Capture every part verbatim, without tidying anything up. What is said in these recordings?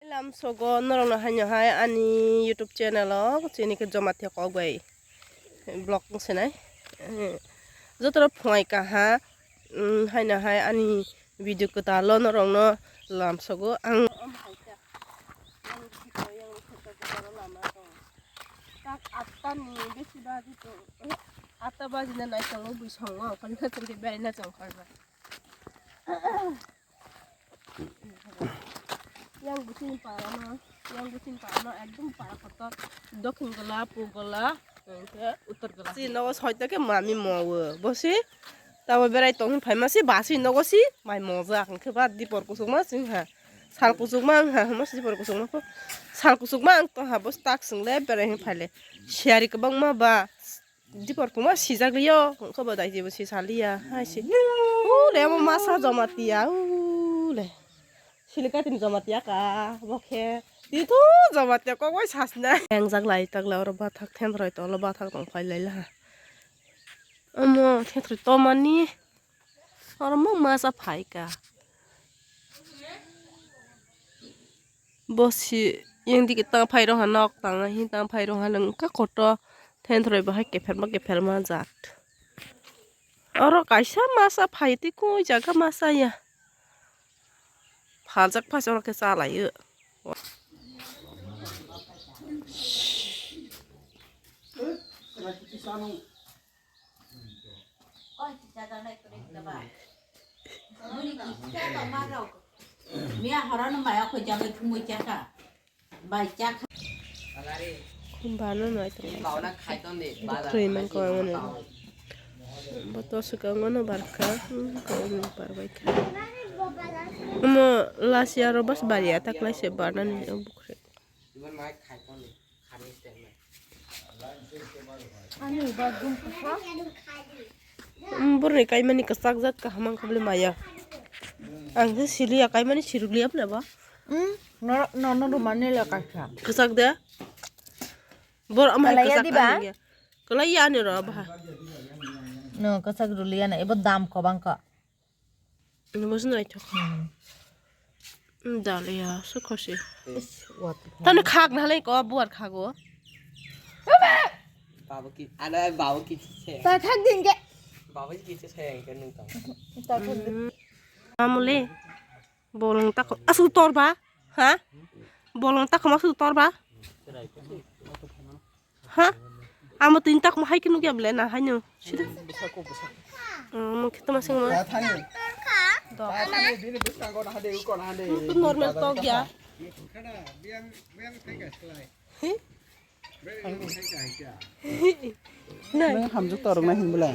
Lamsogo norokno haino hai ani YouTube channel o chini khe Jamatia kok bai vlog wng sinai. Jotono phungai kaha, mm, haino hai ani video kwtal o norokno lamsogo ang. Tak atta ni besi baji to, atta baji na nai tongo bui songo, kali kha chwng khe berai na chong kharba. Yang buchini para no, yang buchini para no, ekdom para kotor, dokhin gola, pu gola, hingke uttor gola. Si nogo soita ke mami mowo, bosi tabo berai tong phai ma si basi nogo si mai moja, hingke ba dipor kusuk ma sing ha, sal kusuk ma ang ha, ma si dipor kusuk ma ko, sal kusuk ma ang tong ha, bosi tak sing le berai hin phai le, siyari kwbang ma ba. Dipor puma sijak liyo, wngkha bo dai jebo si saliya, hai si. U le, amo masa Jamatia, u le. Sili kaitini Jamatia ka, bo khe. Tito Jamatia kok bai sasna. Engjak lai tak lai oro bathak thenroi tolo bathak tong phai lai la. Amo thenroi tomani. Oro mo masa phai ka. Bo si yang digi tang phai rok ha nok tang hin tang phai rok ha nang ka koto thenroi bahai kepher ma kepher ma jat. Oro kaisa masa phai tei koi jaga masa ya. Phaljak phai oro khe cha lai o. Miya horano maya khojagwi thumwi chakha. Bai chakha. Bano noi tong. Bauna khaiton de. Bukhri man ko ano. Boto suka ngono barkha. Ko ni barbai kha. Mo lasi aro bas bari atak lai se bana ni bukhri. Iban mai khaiton de. Ani ba gum kha. Borni kaimani kwchak jat kaham ang khabli maya. Ang se siliya kaimani sirukliya bla ba. Hmm, no no no rumani le kaisa. Kwchak de. Bor amai kwchak diba? Kalai ya ni ro ba. No kwchak ruliya na ibo dam kobang ka. Ini bos naithok. Hmm. Daliya sukhosi. Tani khak na halai ko buar khago. Babu ki, ana babu ki se. Ta thak din ke. Babu ki se se ke nung tong. Ta thak din. Amule. Bolong tako asu tor ba? Ha? Bolong tako masu tor ba? Ha? Amo tini tak mo hai kunu kya bole na hai no. Sida. Amo kita masing mo. Normal tok ya. He? Nai. Nang hamjuk torok nai hin bole.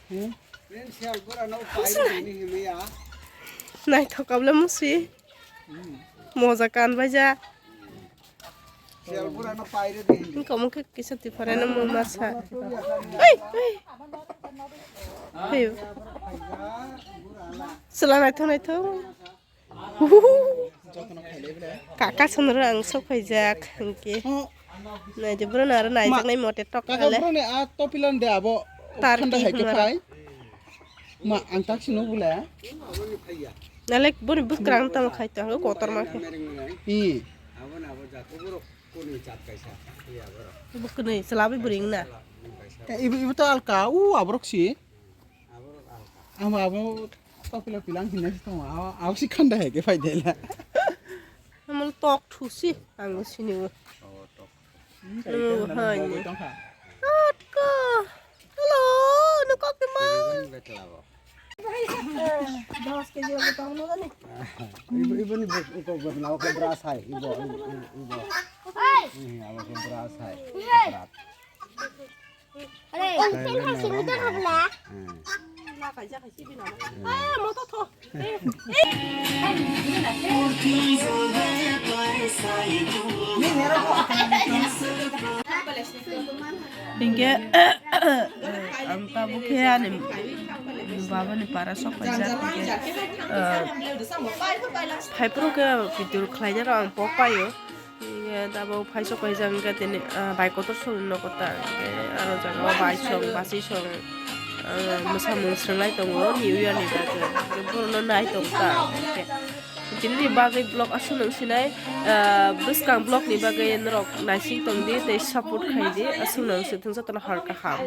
He? Nai thokabla musi. Moja kan baja. Engka mungke kisa tiphara no masa. Oi, oi. Ayo. Sela naithok naithok. Kaka sonro ang sok phaijak hingke. Naidi bro naro naijaknai mote tok kale. Bro ne a topilan de abo. Tar thanda ki hai ke hwnaro. Phai. Ma ang tak sino bole. Nalek boni bwskrang tamo khai to ang kotor ma khe. I. Bwkwnwi selabi bwrwi wngna. Ibu ibu to alka u aborok si. Amo abo topila pilang hinna si tong abo si khanda hai ke phai dela. Amo tok thusi ang sini. Nung hai ni. Atko. Hello, nung kok di man. Dos kg lagi tong nung ni. Ibu ibu ni kok bernawa ke beras hai ibu ibu ibu. Ini awak ke beras hai. Are, pen hai sing udah habla. Hingke ang tabuk khe ani baba ni para sok paijak hingke, ah, phaiphuru khe video khlaina rok ang pok paio. Hingke tabuk phai sok paijak hingke tini, ah, bai kotor song nogo ta hingke aro jaga o bai song basi song, ah, mwsamung swrwnglai tongo new year ni bagwi hingke borokno nai tongo ta hingke. Chini bagwi vlog aswk nang sinai, ah, bwskang vlog ni bagwi norok naising tong di tei support khai di, aswk nang si thung jotono hor kaham.